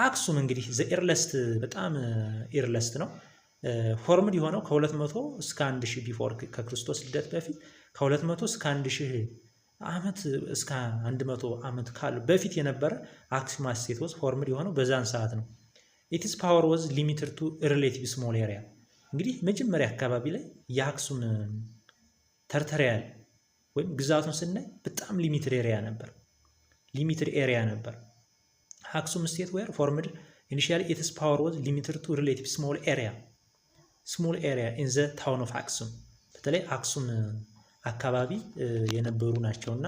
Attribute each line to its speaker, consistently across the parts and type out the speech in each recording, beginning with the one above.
Speaker 1: አክሱም እንግዲህ the earliest፣ በጣም earliest ነው። Formed የሆነው ከ200 እስከ 1000 before፣ ከክርስቶስ ልደት በፊት ከ200 እስከ 1000 ዓመት፣ እስከ 100 ዓመት ካሉ በፊት የነበረ አክሱም state was formed የሆነው በዛን ሰዓት ነው። Its power was limited to relative small area። እንግዲህ መጀመሪያ አካባቢ ላይ የአክሱም territorial ወይም ግዛቱን ስናይ በጣም limited area ነበር። Limited area ነበር። አክሱም state were formed initially, its power was limited to relative small area in the town of አክሱም። በተለይ አክሱም አካባቢ የነበሩ ናቸው እና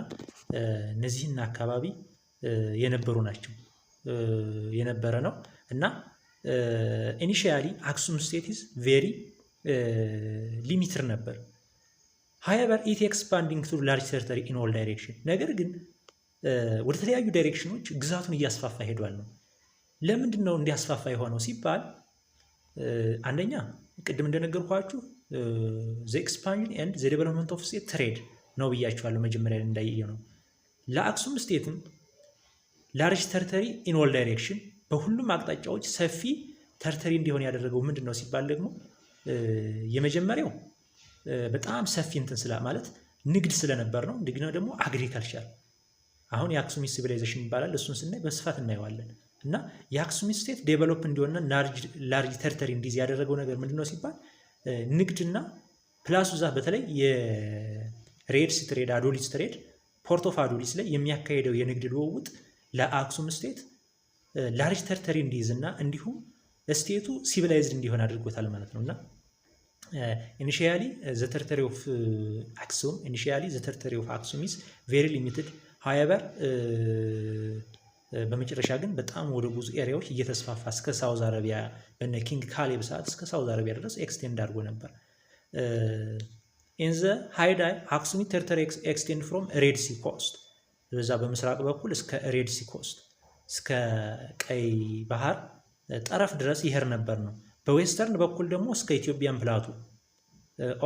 Speaker 1: እነዚህን አካባቢ የነበሩ ናቸው፣ የነበረ ነው። እና initially አክሱም state is very limited ነበር። However, it expanding to large territory in all direction። ነገር ግን ወደ ተለያዩ direction ኖች ግዛቱን እያስፋፋ ሄዷል ነው። ለምንድን ነው እንዲያስፋፋ የሆነው ሲባል፣ አንደኛ ቅድም እንደነገርኳችሁ the expansion and the development of state trade ነው ብያችኋለሁ። መጀመሪያ እንዳየነው። ለአክሱም state ም large territory in all direction፣ በሁሉም አቅጣጫዎች ሰፊ territory እንዲሆን ያደረገው ምንድን ነው ሲባል ደግሞ የመጀመሪያው በጣም ሰፊ እንትን ስላ ማለት ንግድ ስለነበር ነው። እንደገና ደግሞ agriculture፣ አሁን የአክሱም civilization ይባላል። እሱን ስናይ በስፋት እናየዋለን። እና የአክሱም state develop እንዲሆንና large territory እንዲይዝ ያደረገው ነገር ምንድነው ሲባል ንግድና plus ዛ በተለይ የ Red Sea trade፣ አዶሊስ trade፣ port of አዶሊስ ላይ የሚያካሄደው የንግድ ልውውጥ ለአክሱም state large territory እንዲይዝ እና እንዲሁም state ቱ civilized እንዲሆን አድርጎታል ማለት ነው። እና initially the territory of አክሱም is very limited. However, በመጨረሻ ግን በጣም ወደ ብዙ area ዎች እየተስፋፋ እስከ South Arabia፣ በነ King ካሌብ ሰዓት እስከ South Arabia ድረስ extend አድርጎ ነበር። In the heyday, አክሱም territory extend from Red Sea coast፣ በዛ በምስራቅ በኩል እስከ Red Sea coast፣ እስከ ቀይ ባህር ጠረፍ ድረስ ይሄድ ነበር ነው። በ western በኩል ደግሞ እስከ Ethiopian plateau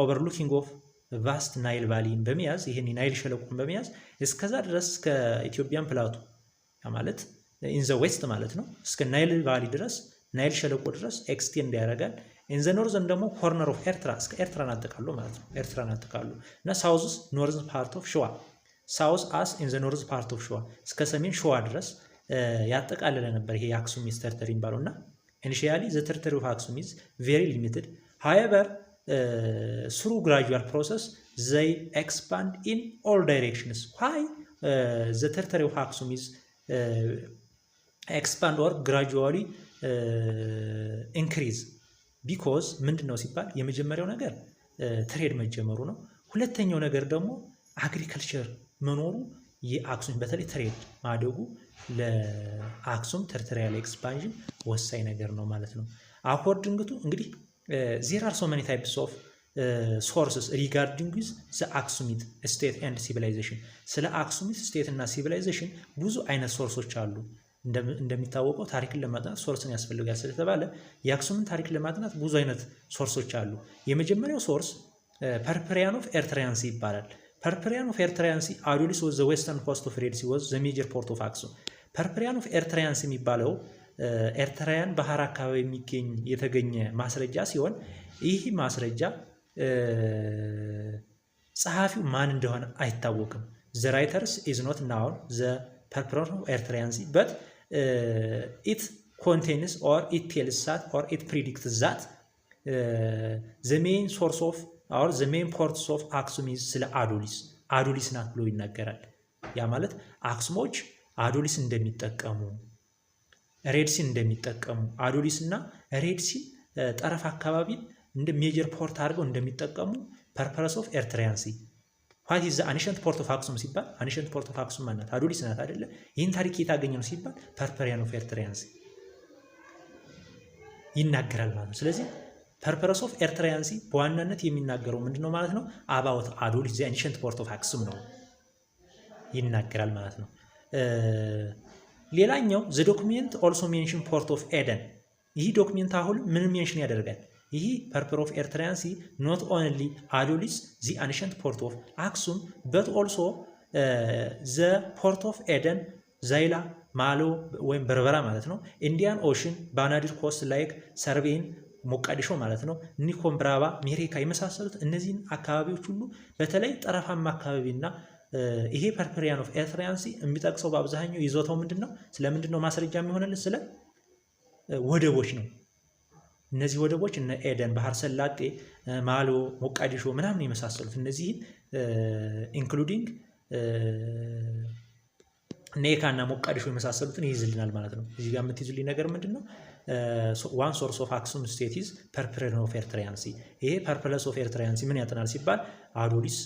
Speaker 1: overlooking of vast Nile valley ን በመያዝ፣ ይህን የናይል ሸለቆን በመያዝ እስከዛ ድረስ፣ እስከ Ethiopian plateau ማለት in the west ማለት ነው፣ እስከ Nile valley ድረስ፣ ናይል ሸለቆ ድረስ extend ያደርጋል። In the northern ደግሞ corner of ኤርትራ፣ እስከ ኤርትራን አጠቃሎ ማለት ነው። ኤርትራን አጠቃሎ እና south north part of ሸዋ፣ south as in the north part of ሸዋ፣ እስከ ሰሜን ሸዋ ድረስ ያጠቃለለ ነበር። ይሄ የአክሱም territory የሚባለው። እና initially the territory of አክሱም is very limited. However, through gradual process they expand in all directions. Why the territory of አክሱም is expand or gradually increase? Because ምንድን ነው ሲባል የመጀመሪያው ነገር trade መጀመሩ ነው። ሁለተኛው ነገር ደግሞ agriculture መኖሩ፣ የአክሱም በተለይ trade ማደጉ ለአክሱም territorial expansion ወሳኝ ነገር ነው ማለት ነው። According to እንግዲህ there are so many types of sources regarding with the Aksumite state and civilization። ስለ Aksumite state እና civilization ብዙ አይነት source ኦች አሉ። እንደሚታወቀው ታሪክን ለማጥናት source ን ያስፈልጋል ስለተባለ የአክሱምን ታሪክ ለማጥናት ብዙ አይነት source ኦች አሉ። የመጀመሪያው source Periplus of Erythraean Sea ይባላል። Periplus of Erythraean Sea፣ አዱሊስ was the western coast of Red Sea was the major port of አክሱም። Periplus of Erythraean Sea የሚባለው ኤርትራውያን ባህር አካባቢ የሚገኝ የተገኘ ማስረጃ ሲሆን ይህ ማስረጃ ጸሐፊው ማን እንደሆነ አይታወቅም። The writers is not known, the Periplus of Erythraean Sea, but it contains or it tells that or it predicts that the main source of or the main ports of አክሱም is ስለ አዶሊስ፣ አዶሊስ ናት ብሎ ይናገራል። ያ ማለት አክሱሞች አዶሊስ እንደሚጠቀሙ፣ Red Sea ን እንደሚጠቀሙ፣ አዶሊስ እና Red Sea ጠረፍ አካባቢን እንደ major port አድርገው እንደሚጠቀሙ Periplus of Erythraean Sea። What is ancient port of አክሱም ሲባል ancient port of አክሱም ማናት? አዶሊስ ናት አይደለ? ይህን ታሪክ የታገኘ ነው ሲባል Periplus of Erythraean Sea ይናገራል ማለት ነው። ስለዚህ Periplus of Erythraean Sea በዋናነት የሚናገረው ምንድን ነው ማለት ነው? About አዶሊስ, the ancient port of አክሱም ነው ይናገራል ማለት ነው። ሌላኛው the document also mention port of ኤደን። ይህ document አሁን ምን mention ያደርጋል? ይህ Periplus of Erythraean Sea not only አዶሊስ, the ancient port of አክሱም, but also the port of ኤደን፣ ዘይላ፣ ማሎ ወይም በርበራ ማለት ነው። Indian Ocean፣ ባናዲር coast like ሰርቤን ሞቃዲሾ ማለት ነው። ኒኮምብራባ፣ ሜሬካ የመሳሰሉት እነዚህን አካባቢዎች ሁሉ በተለይ ጠረፋማ አካባቢና ይሄ Periplus of Erythraean Sea የሚጠቅሰው በአብዛኛው ይዞታው ምንድን ነው? ስለምንድን ነው ማስረጃ የሚሆንልን? ስለ ወደቦች ነው። እነዚህ ወደቦች እነ ኤደን፣ ባህር ሰላጤ፣ ማሎ፣ ሞቃዲሾ ምናምን የመሳሰሉት እነዚህን including ኔካ እና ሞቃዲሾ የመሳሰሉትን ይይዝልናል ማለት ነው። እዚህ ጋር የምትይዙልኝ ነገር ምንድን ነው? One source of Aksum state is Periplus of Erythraean Sea። ይሄ Periplus of Erythraean Sea ምን ያጠናል ሲባል አዱሊስ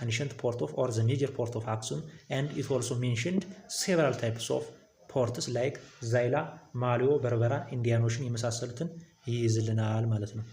Speaker 1: ancient port of or the major port of Aksum, and it also mentioned several types of ports like ዛይላ፣ ማሊዮ፣ በርበራ፣ Indian Ocean የመሳሰሉትን ይይዝልናል ማለት ነው።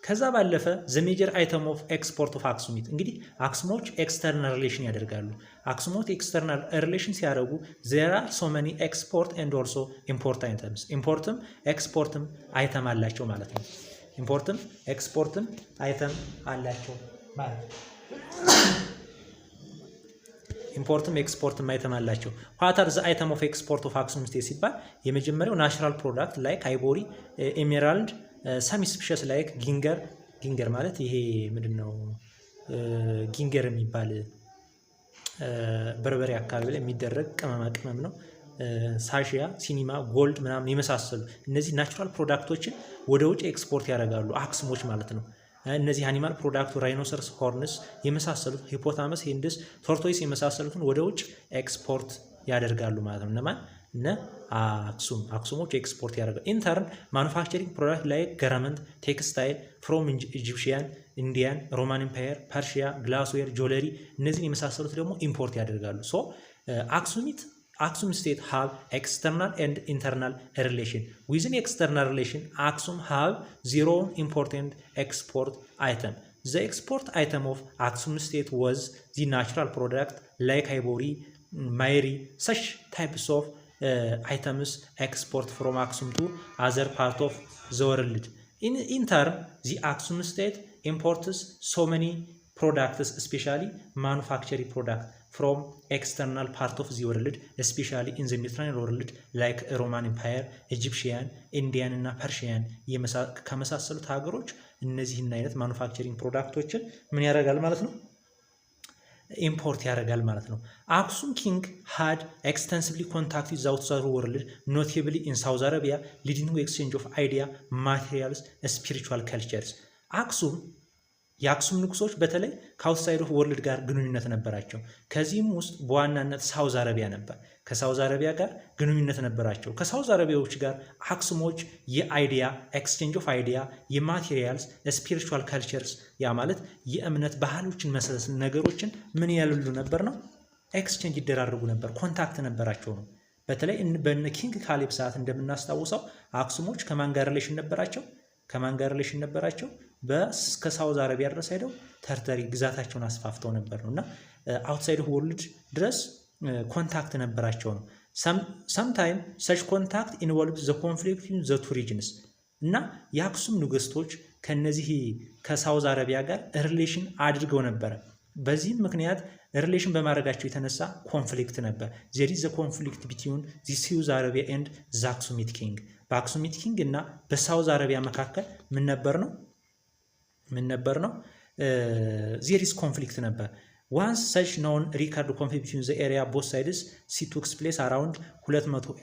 Speaker 1: ከዛ ባለፈ the major item of export of Aksumite። እንግዲህ አክሱሞች external relation ያደርጋሉ። አክሱሞች external relation ሲያደርጉ there are so many export and also import items፣ import ም export ም item አላቸው ማለት ነው። Import ም export ም item አላቸው ማለት ነው። Import ም export ም item አላቸው። What are the item of export of Aksum state ሲባል የመጀመሪያው natural product like ivory፣ emerald፣ some species like ginger። Ginger ማለት ይሄ ምንድን ነው? Ginger የሚባል በርበሬ አካባቢ ላይ የሚደረግ ቅመማ ቅመም ነው። Cassia፣ cinnamon፣ gold ምናምን የመሳሰሉ እነዚህ natural product ኦችን ወደ ውጭ ኤክስፖርት ያደርጋሉ አክሱሞች ማለት ነው። እነዚህ animal product ኡ rhinoceros horns የመሳሰሉት፣ hippopotamus hides፣ tortoise የመሳሰሉትን ወደ ውጭ ኤክስፖርት ያደርጋሉ ማለት ነው። እነማን? እነ አክሱም። አክሱሞች ኤክስፖርት ያደርጋሉ። In turn, manufacturing product like garment, textile from Egyptian፣ Indian፣ Roman Empire፣ Persia፣ glassware፣ jewelry እነዚህን የመሳሰሉት ደግሞ import ያደርጋሉ። So Aksum state have external and internal relation. Within external relation, Aksum have their own import and export item. The export item of Aksum state was the natural product like ivory, myrrh. Such types of items export from Aksum to other part of the world. In turn, the Aksum state imports so many products, especially manufacturing product, from external part of the world, especially in the Mediterranean world like Roman Empire፣ Egyptian፣ Indian እና Persian ከመሳሰሉት ሀገሮች እነዚህን አይነት manufacturing product ኦችን ምን ያደርጋል ማለት ነው? Import ያደርጋል ማለት ነው። Aksum king had extensively contact with outside world, notably in South Arabia, leading exchange of idea, materials, spiritual cultures። አክሱም የአክሱም ንጉሶች በተለይ ከ outside of world ጋር ግንኙነት ነበራቸው። ከዚህም ውስጥ በዋናነት South Arabia ነበር። ከ South Arabia ጋር ግንኙነት ነበራቸው። ከ South Arabia ዎች ጋር አክሱሞች የ idea exchange of idea፣ የ materials፣ spiritual cultures፣ ያ ማለት የእምነት ባህሎችን መሰረት ነገሮችን ምን ያልሉ ነበር ነው፣ exchange ይደራረጉ ነበር፣ contact ነበራቸው ነው። በተለይ በነ King ካሌብ ሰዓት እንደምናስታውሰው አክሱሞች ከማን ጋር relation ነበራቸው? ከማን ጋር relation ነበራቸው? እስከ South Arabia ድረስ ሄደው territory ግዛታቸውን አስፋፍተው ነበር ነው እና outside world ድረስ contact ነበራቸው ነው። Sometime such contact involve the conflict the two regions እና የአክሱም ንግስቶች ከነዚህ ከ South Arabia ጋር relation አድርገው ነበረ። በዚህም ምክንያት relation በማድረጋቸው የተነሳ conflict ነበር። There is the conflict between the South Arabia and the Aksumite king። በ Aksumite king እና በ South Arabia መካከል ምን ነበር ነው? ምን ነበር ነው? There is conflict ነበር። One such known record conflict between the area both sides sea took place around 200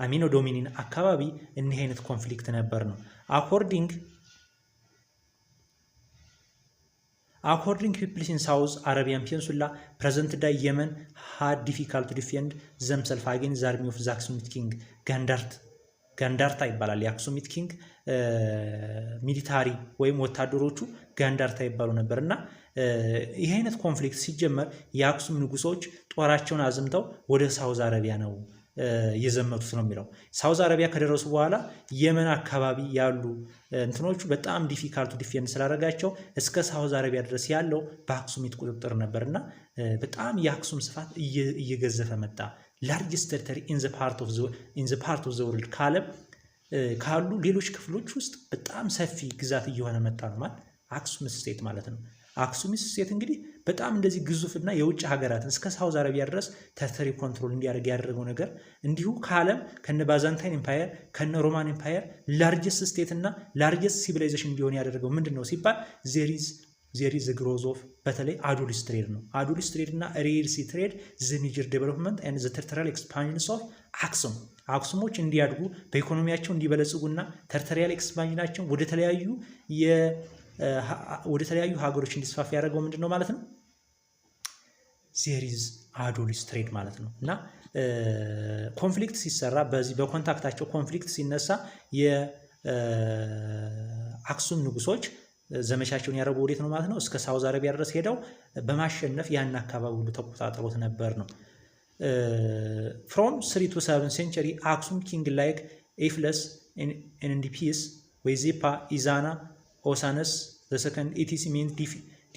Speaker 1: Anno Domini አካባቢ እኒህ አይነት conflict ነበር ነው። According peoples in South Arabian Peninsula, present day Yemen, had difficult to defend themself against the army of the Aksumite king ጋንዳርት። ጋንዳርታ ይባላል። የ Aksumite king military ወይም ወታደሮቹ ጋንዳርታ ይባሉ ነበር እና ይህ አይነት conflict ሲጀመር የአክሱም ንጉሶች ጦራቸውን አዝምተው ወደ South Arabia ነው የዘመቱት ነው የሚለው። South Arabia ከደረሱ በኋላ የመን አካባቢ ያሉ እንትኖቹ በጣም difficult to defend ስላደረጋቸው እስከ South Arabia ድረስ ያለው በ Aksumite ቁጥጥር ነበር እና በጣም የአክሱም ስፋት እየገዘፈ መጣ። Largest territory in the part of the world ካለም ካሉ ሌሎች ክፍሎች ውስጥ በጣም ሰፊ ግዛት እየሆነ መጣ ነው ማለት አክሱም state ማለት ነው። አክሱም state እንግዲህ በጣም እንደዚህ ግዙፍና የውጭ ሀገራትን እስከ South Arabia ድረስ territory control እንዲያደርግ ያደረገው ነገር፣ እንዲሁ ከዓለም ከነ Byzantine Empire፣ ከነ Roman Empire largest state እና largest civilization እንዲሆን ያደረገው ምንድን ነው ሲባል there is growth of በተለይ አዱሊስ trade ነው። አዱሊስ trade እና Red Sea trade the major development and the territorial expansions of አክሱም። አክሱሞች እንዲያድጉ፣ በኢኮኖሚያቸው እንዲበለጽጉና territorial expansion ኣቸው ወደ ተለያዩ ሀገሮች እንዲስፋፋ ያደረገው ምንድን ነው ማለት ነው? There is አዱሊስ trade ማለት ነው። እና conflict ሲሰራ፣ በዚህ በ contact ኣቸው conflict ሲነሳ የአክሱም ንጉሶች ዘመቻቸውን ያደረጉ ወዴት ነው ማለት ነው? እስከ South Arabia ድረስ ሄደው በማሸነፍ ያን አካባቢ ሁሉ ተቆጣጥሮት ነበር ነው። From 3 to 7 century አክሱም king like ኤፍለስ፣ ኤንዲፒስ፣ ወይዜፓ፣ ኢዛና፣ ኦሳነስ the second, etc mint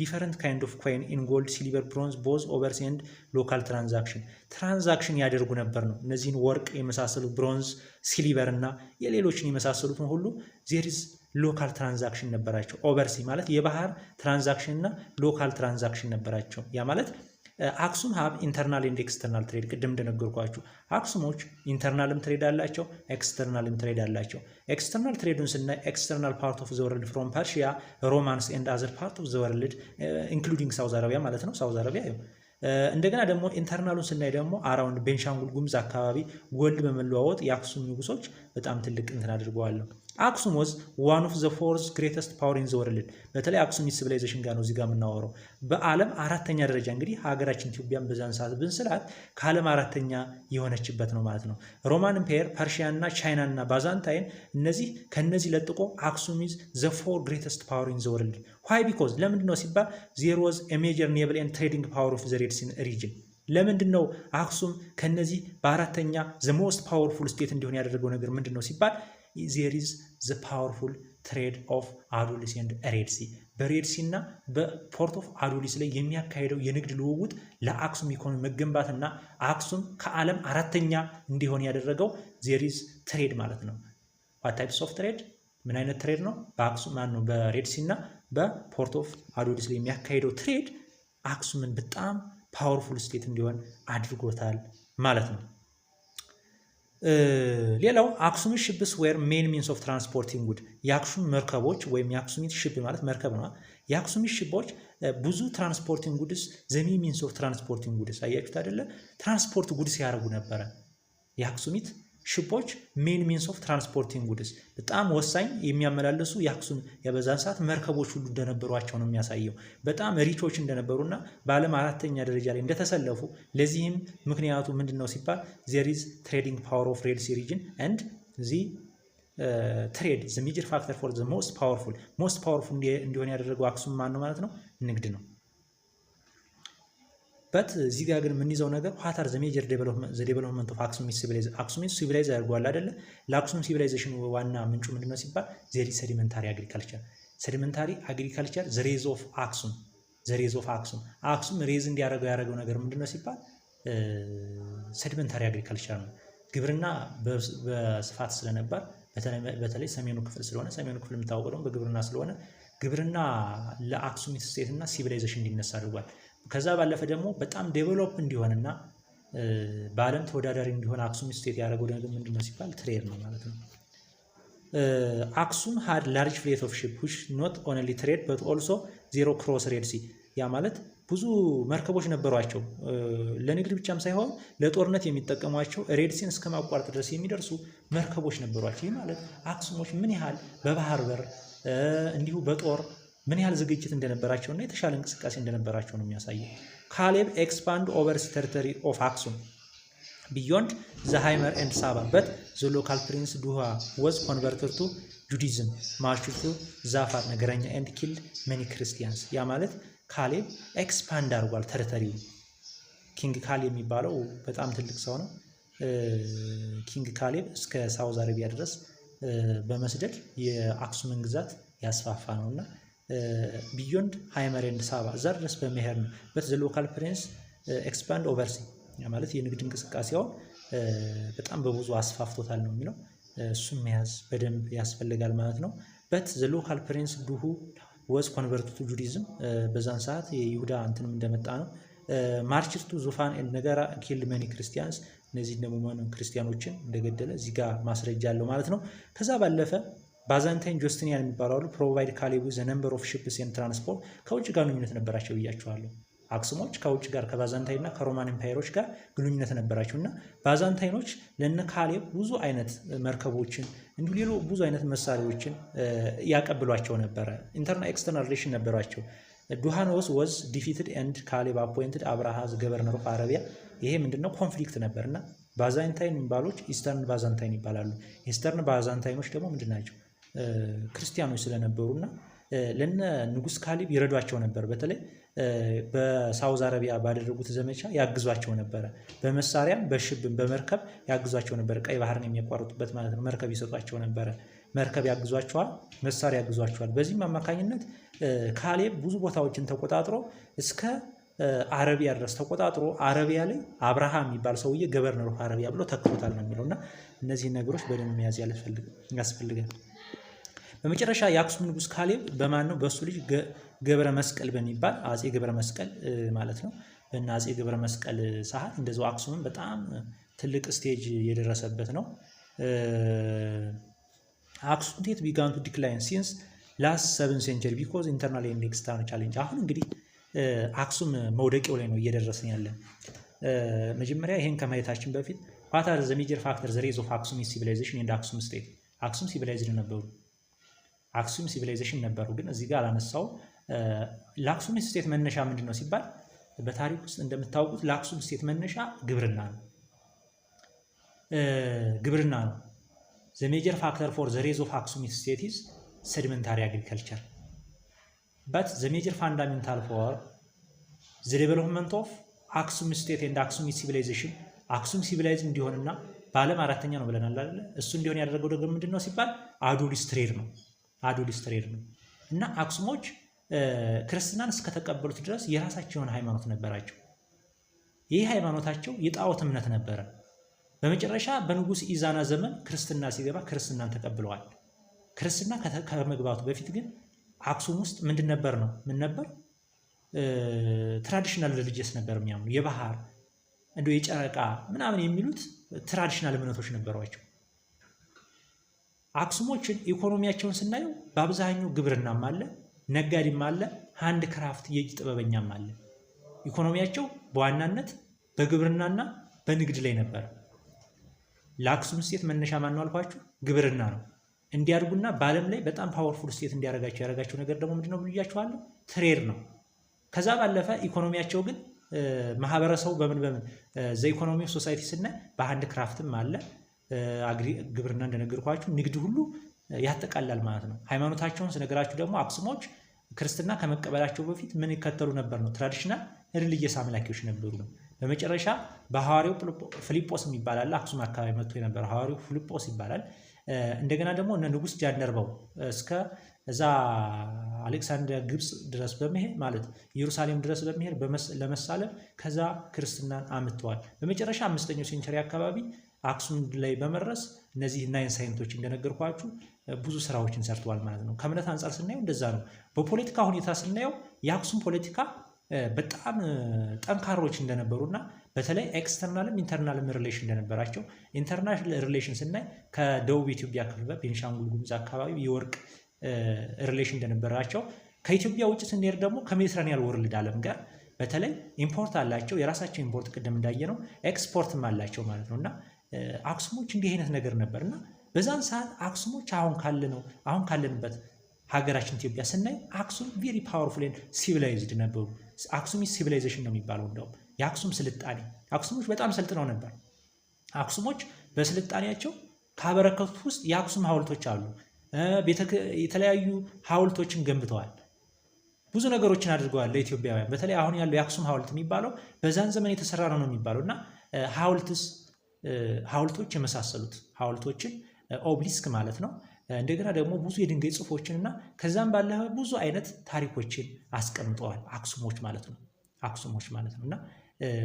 Speaker 1: different kind of coin in gold, silver, bronze, both overseas and local transaction ያደርጉ ነበር ነው። እነዚህን ወርቅ የመሳሰሉ፣ bronze፣ silver እና የሌሎችን የመሳሰሉትን ሁሉ there is local transaction ነበራቸው። Oversea ማለት የባህር transaction እና local transaction ነበራቸው። ያ ማለት አክሱም have internal and external trade። ቅድም እንደነገርኳችሁ አክሱሞች internal ም trade አላቸው፣ external ም trade አላቸው። External trade ኡን ስናይ external part of the world from Persia, Romans and other part of the world, including South Arabia ማለት ነው። South Arabia ይኸው። እንደገና ደግሞ internal ኡን ስናይ ደግሞ around ቤንሻንጉል ጉሙዝ አካባቢ gold በመለዋወጥ የአክሱም ንጉሶች በጣም ትልቅ እንትን አድርገዋል። አክሱም was one of the fourth greatest power in the world። በተለይ አክሱም civilization ጋር ነው እዚህ ጋር የምናወራው። በዓለም አራተኛ ደረጃ፣ እንግዲህ ሀገራችን ኢትዮጵያን በዛን ሰዓት ብንስላት ከዓለም አራተኛ የሆነችበት ነው ማለት ነው። Roman Empire፣ Persia እና ቻይና እና Byzantine እነዚህ ከነዚህ ለጥቆ አክሱም is the four greatest power in the world። Why? Because ለምንድን ነው ሲባል there was major naval and trading power of the Red Sea region። ለምንድን ነው አክሱም ከነዚህ በአራተኛ the most powerful state እንዲሆን ያደረገው ነገር ምንድን ነው ሲባል there is the powerful trade of አዱሊስ and Red Sea። በ Red Sea እና በ port of አዱሊስ ላይ የሚያካሄደው የንግድ ልውውጥ ለአክሱም ኢኮኖሚ መገንባትና አክሱም ከዓለም አራተኛ እንዲሆን ያደረገው there is trade ማለት ነው። What types of trade? ምን አይነት trade ነው? በአክሱም ማን ነው በ Red Sea እና በ port of አዱሊስ ላይ የሚያካሄደው trade አክሱምን በጣም powerful state እንዲሆን አድርጎታል ማለት ነው። ሌላው አክሱም ships were main means of transporting good። የአክሱም መርከቦች ወይም የአክሱም ship ማለት መርከብ ነው። የአክሱም ship ኦች ብዙ transporting goods, the main means of transporting goods፣ አያችሁት አይደለ? Transport goods ያደርጉ ነበረ። የአክሱሚት ship ኦች main means of transporting goods፣ በጣም ወሳኝ የሚያመላልሱ የአክሱም የበዛን ሰዓት መርከቦች ሁሉ እንደነበሯቸው ነው የሚያሳየው። በጣም rich ኦች እንደነበሩና በዓለም አራተኛ ደረጃ ላይ እንደተሰለፉ፣ ለዚህም ምክንያቱ ምንድን ነው ሲባል there is trading power of Red Sea region and the trade, the major factor for the most powerful እንዲሆን ያደረገው አክሱም ማን ነው ማለት ነው? ንግድ ነው። But እዚህ ጋር ግን የምንይዘው ነገር what are the major development of አክሱም civilization? አክሱም civilize አድርጓል አይደለ? ለአክሱም civilization ዋና ምንጩ ምንድነው ሲባል there is sedimentary agriculture። Sedimentary agriculture the raise of አክሱም፣ the raise of አክሱም። አክሱም raise እንዲያደርገው ያደረገው ነገር ምንድነው ሲባል sedimentary agriculture ነው። ግብርና በስፋት ስለነበር፣ በተለይ ሰሜኑ ክፍል ስለሆነ፣ ሰሜኑ ክፍል የሚታወቀው ደግሞ በግብርና ስለሆነ፣ ግብርና ለአክሱም state እና civilization እንዲነሳ አድርጓል። ከዛ ባለፈ ደግሞ በጣም develop እንዲሆንና በዓለም ተወዳዳሪ እንዲሆን አክሱም state ያደረገው ነገር ምንድነው ሲባል trade ነው ማለት ነው። አክሱም had large fleet of ship which not only trade but also zero cross Red Sea። ያ ማለት ብዙ መርከቦች ነበሯቸው። ለንግድ ብቻም ሳይሆን ለጦርነት የሚጠቀሟቸው Red Sea ን እስከ ማቋረጥ ድረስ የሚደርሱ መርከቦች ነበሯቸው። ይህ ማለት አክሱሞች ምን ያህል በባህር በር እንዲሁ በጦር ምን ያህል ዝግጅት እንደነበራቸው እና የተሻለ እንቅስቃሴ እንደነበራቸው ነው የሚያሳየው። ካሌብ expand oversea territory of አክሱም beyond the ሂምየር and ሳባ, but the local prince ዱሃ was converted to Judaism, marched to ዛፋር ነገረኛ and killed many Christians። ያ ማለት ካሌብ expand አድርጓል territory ው። King ካሌብ የሚባለው በጣም ትልቅ ሰው ነው። King ካሌብ እስከ South Arabia ድረስ በመስደድ የአክሱምን ግዛት ያስፋፋ ነው እና beyond ሂምየር and ሳባ እዛ ድረስ በመሄድ ነው። But the local prince expand oversea ማለት የንግድ እንቅስቃሴውን በጣም በብዙ አስፋፍቶታል ነው የሚለው። እሱን መያዝ በደንብ ያስፈልጋል ማለት ነው። But the local prince ዱሁ was convert to Judaism። በዛን ሰዓት የይሁዳ እንትንም እንደመጣ ነው። Marched to ዙፋን ነገራ፣ killed many Christians። እነዚህን ደግሞ ክርስቲያኖችን እንደገደለ እዚህ ጋር ማስረጃ አለው ማለት ነው። ከዛ ባለፈ Byzantine Justinian የሚባሉ አሉ። Provide ካሌብ the number of ships and transport። ከውጭ ጋር ግንኙነት ነበራቸው ብያቸዋለሁ። አክሱሞች ከውጭ ጋር ከ Byzantine እና ከ Roman Empire ኦች ጋር ግንኙነት ነበራቸው እና ባዛንታይኖች ለነ ካሌብ ብዙ አይነት መርከቦችን እንዲሁ ሌሎ ብዙ አይነት መሳሪያዎችን ያቀብሏቸው ነበረ። Internal external relation ነበሯቸው። ዱሃኖስ was defeated and ካሌብ appointed አብርሃ governor of Arabia። ይሄ ምንድነው? Conflict ነበር እና Byzantine የሚባሎች Eastern Byzantine ይባላሉ። Eastern Byzantine ኖች ደግሞ ምንድን ናቸው? ክርስቲያኖች ስለነበሩ እና ለነ ንጉስ ካሌብ ይረዷቸው ነበር። በተለይ በ South Arabia ባደረጉት ዘመቻ ያግዟቸው ነበረ። በመሳሪያም በ ship ም በመርከብ ያግዟቸው ነበር። ቀይ ባህርን የሚያቋርጡበት ማለት ነው። መርከብ ይሰጧቸው ነበረ። መርከብ ያግዟቸዋል፣ መሳሪያ ያግዟቸዋል። በዚህም አማካኝነት ካሌብ ብዙ ቦታዎችን ተቆጣጥሮ እስከ አረቢያ ድረስ ተቆጣጥሮ አረቢያ ላይ አብርሃ የሚባል ሰውዬ governor of Arabia ብሎ ተክቶታል ነው የሚለው እና እነዚህን ነገሮች በደንብ መያዝ ያስፈልጋል። በመጨረሻ የአክሱም ንጉስ ካሌብ በማን ነው? በእሱ ልጅ ገብረ መስቀል በሚባል አጼ ገብረ መስቀል ማለት ነው። በእነ አጼ ገብረ መስቀል ሰዓት እንደዚያው አክሱምም በጣም ትልቅ stage የደረሰበት ነው። አክሱም state began to decline since last seven century because internal and external challenge። አሁን እንግዲህ አክሱም መውደቂያው ላይ ነው እየደረስን ያለን። መጀመሪያ ይሄን ከማየታችን በፊት what are the major factor the rise of Aksum civilization and Aksum state? አክሱም civilized ነበሩ። አክሱም civilization ነበሩ፣ ግን እዚህ ጋር አላነሳው። ለአክሱም state መነሻ ምንድን ነው ሲባል በታሪክ ውስጥ እንደምታውቁት ለአክሱም state መነሻ ግብርና ነው። ግብርና ነው። The major factor for the rise of Aksum state is sedimentary agriculture, but the major fundamental for the development of Aksum state and Aksum civilization፣ አክሱም civilize እንዲሆንና በዓለም አራተኛ ነው ብለናል አይደለ? እሱ እንዲሆን ያደረገው ደግሞ ምንድን ነው ሲባል አዱሊስ trade ነው። አዱሊስ trade ነው እና አክሱሞች ክርስትናን እስከተቀበሉት ድረስ የራሳቸውን ሃይማኖት ነበራቸው። ይህ ሃይማኖታቸው የጣዖት እምነት ነበረ። በመጨረሻ በንጉስ ኢዛና ዘመን ክርስትና ሲገባ ክርስትናን ተቀብለዋል። ክርስትና ከመግባቱ በፊት ግን አክሱም ውስጥ ምንድን ነበር ነው? ምን ነበር? Traditional religious ነበር የሚያምኑ። የባህር እንደ የጨረቃ ምናምን የሚሉት traditional እምነቶች ነበሯቸው። አክሱሞችን ኢኮኖሚያቸውን ስናየው በአብዛኛው ግብርናም አለ፣ ነጋዴም አለ፣ handcraft የእጅ ጥበበኛም አለ። ኢኮኖሚያቸው በዋናነት በግብርናና በንግድ ላይ ነበር። ለአክሱም state መነሻ ማን ነው አልኳችሁ? ግብርና ነው። እንዲያድጉና በዓለም ላይ በጣም powerful state እንዲያደርጋቸው ያደረጋቸው ነገር ደግሞ ምንድነው ብያችኋለሁ? Trade ነው። ከዛ ባለፈ ኢኮኖሚያቸው ግን ማህበረሰቡ በምን በምን the economy of society ስናይ በ handcraft ም አለ፣ ግብርና እንደነገርኳችሁ ንግድ ሁሉ ያጠቃላል ማለት ነው። ሃይማኖታቸውን ስነግራችሁ ደግሞ አክሱሞች ክርስትና ከመቀበላቸው በፊት ምን ይከተሉ ነበር ነው? Traditional religious አምላኪዎች ነበሩ ነው። በመጨረሻ በሐዋርያው ፊልጶስ የሚባል አለ። አክሱም አካባቢ መጥቶ የነበረ ሐዋርያው ፊልጶስ ይባላል። እንደገና ደግሞ እነ ንጉስ ጃንደርባው እስከ እዛ አሌክሳንድሪያ ግብፅ ድረስ በመሄድ ማለት ኢየሩሳሌም ድረስ በመሄድ ለመሳለም ከዛ ክርስትናን አምጥተዋል። በመጨረሻ አምስተኛው century አካባቢ አክሱም ላይ በመድረስ እነዚህ nine saint ኦች እንደነገርኳችሁ ብዙ ስራዎችን ሰርተዋል ማለት ነው። ከእምነት አንፃር ስናየው እንደዛ ነው። በፖለቲካ ሁኔታ ስናየው የአክሱም ፖለቲካ በጣም ጠንካሮች እንደነበሩ እና በተለይ external ም internal ም relation እንደነበራቸው፣ internal relation ስናይ ከደቡብ ኢትዮጵያ ክፍል በቤንሻንጉል ጉሙዝ አካባቢ የወርቅ relation እንደነበራቸው፣ ከኢትዮጵያ ውጭ ስንሄድ ደግሞ ከ Mediterranean world ዓለም ጋር በተለይ import አላቸው። የራሳቸው import ቅድም እንዳየነው ኤክስፖርትም አላቸው ማለት ነው። እና አክሱሞች እንዲህ አይነት ነገር ነበር እና በዛን ሰዓት አክሱሞች አሁን ካለንበት ሀገራችን ኢትዮጵያ ስናይ አክሱም very powerful civilized ነበሩ። አክሱም civilization ነው የሚባለው። እንደውም የአክሱም ስልጣኔ አክሱሞች በጣም ሰልጥነው ነበር። አክሱሞች በስልጣኔያቸው ካበረከቱት ውስጥ የአክሱም ሐውልቶች አሉ። የተለያዩ ሐውልቶችን ገንብተዋል። ብዙ ነገሮችን አድርገዋል ለኢትዮጵያውያን። በተለይ አሁን ያለው የአክሱም ሐውልት የሚባለው በዛን ዘመን የተሰራ ነው የሚባለው እና ሐውልትስ ሐውልቶች የመሳሰሉት ሐውልቶችን obelisk ማለት ነው። እንደገና ደግሞ ብዙ የድንጋይ ጽሑፎችን እና ከዛም ባለፈ ብዙ አይነት ታሪኮችን አስቀምጠዋል አክሱሞች ማለት ነው። አክሱሞች ማለት ነው እና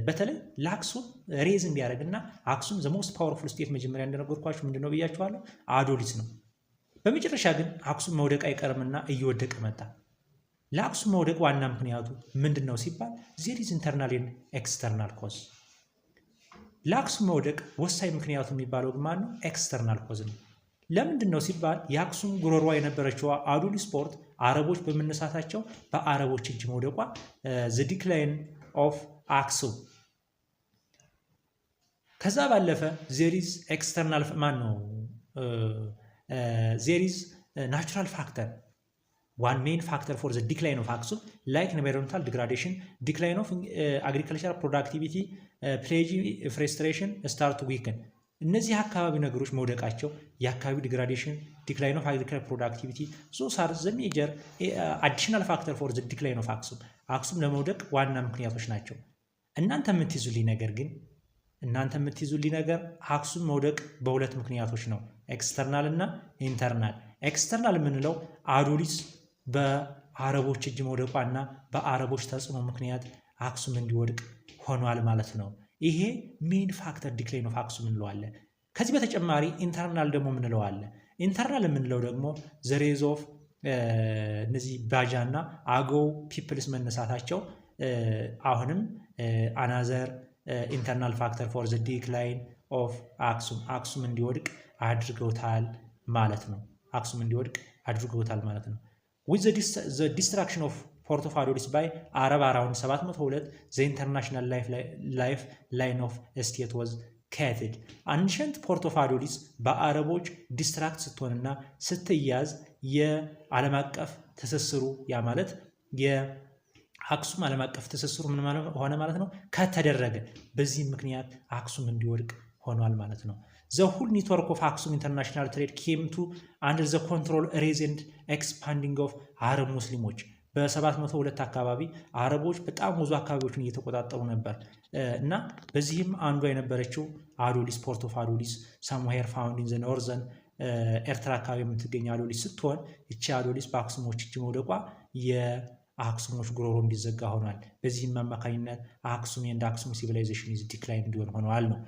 Speaker 1: በተለይ ለአክሱም raise እንዲያደርግና አክሱም the most powerful state መጀመሪያ እንደነገርኳችሁ ምንድነው ብያችኋለሁ፣ አዶሊስ ነው። በመጨረሻ ግን አክሱም መውደቅ አይቀርምና እየወደቀ መጣ። ለአክሱም መውደቅ ዋና ምክንያቱ ምንድን ነው ሲባል there is internal external cause። ለአክሱም መውደቅ ወሳኝ ምክንያቱ የሚባለው ግን ማን ነው? External cause ነው። ለምንድን ነው ሲባል የአክሱም ጉሮሯ የነበረችዋ አዱሊስ port አረቦች በመነሳታቸው በአረቦች እጅ መውደቋ the decline of አክሱም። ከዛ ባለፈ there is external ማን ነው there is natural factor, one main factor for the decline of አክሱም, like environmental degradation, decline of agricultural productivity, plague, frustration start weaken። እነዚህ አካባቢ ነገሮች መውደቃቸው የአካባቢ degradation, decline of agriculture productivity, those are the major additional factor for the decline of አክሱም። አክሱም ለመውደቅ ዋና ምክንያቶች ናቸው። እናንተ የምትይዙልኝ ነገር አክሱም መውደቅ በሁለት ምክንያቶች ነው፣ external እና internal። External የምንለው አዱሊስ በአረቦች እጅ መውደቋና በአረቦች ተጽዕኖ ምክንያት አክሱም እንዲወድቅ ሆኗል ማለት ነው። ይሄ main factor decline of አክሱም እንለዋለን። ከዚህ በተጨማሪ internal ደግሞ የምንለው አለ። Internal የምንለው ደግሞ the rise of እነዚህ ባጃ እና አገው peoples መነሳታቸው አሁንም another internal factor for the decline of አክሱም፣ አክሱም እንዲወድቅ አድርገውታል ማለት ነው። አክሱም እንዲወድቅ አድርገውታል ማለት ነው። With the destruction of port of አዶሊስ by Arab around 702, the international lifeline of state was cut. Ancient port of አዶሊስ በአረቦች destruct ስትሆንና ስትያዝ የዓለም አቀፍ ትስስሩ፣ ያ ማለት የአክሱም ዓለም አቀፍ ትስስሩ ምን ሆነ ማለት ነው? ከተደረገ። በዚህም ምክንያት አክሱም እንዲወድቅ ሆኗል ማለት ነው። The whole network of አክሱም international trade came to under the control rise and expanding of አረብ ሙስሊሞች። በ702 አካባቢ አረቦች በጣም ብዙ አካባቢዎችን እየተቆጣጠሩ ነበር እና በዚህም አንዷ የነበረችው አዶሊስ፣ port of አዶሊስ, somewhere found in the northern ኤርትራ አካባቢ የምትገኝ አዶሊስ ስትሆን እቺ አዶሊስ በአክሱሞች እጅ መውደቋ የአክሱሞች ጉሮሮ እንዲዘጋ ሆኗል። በዚህም አማካኝነት አክሱም and አክሱም civilization is decline እንዲሆን ሆነዋል ነው።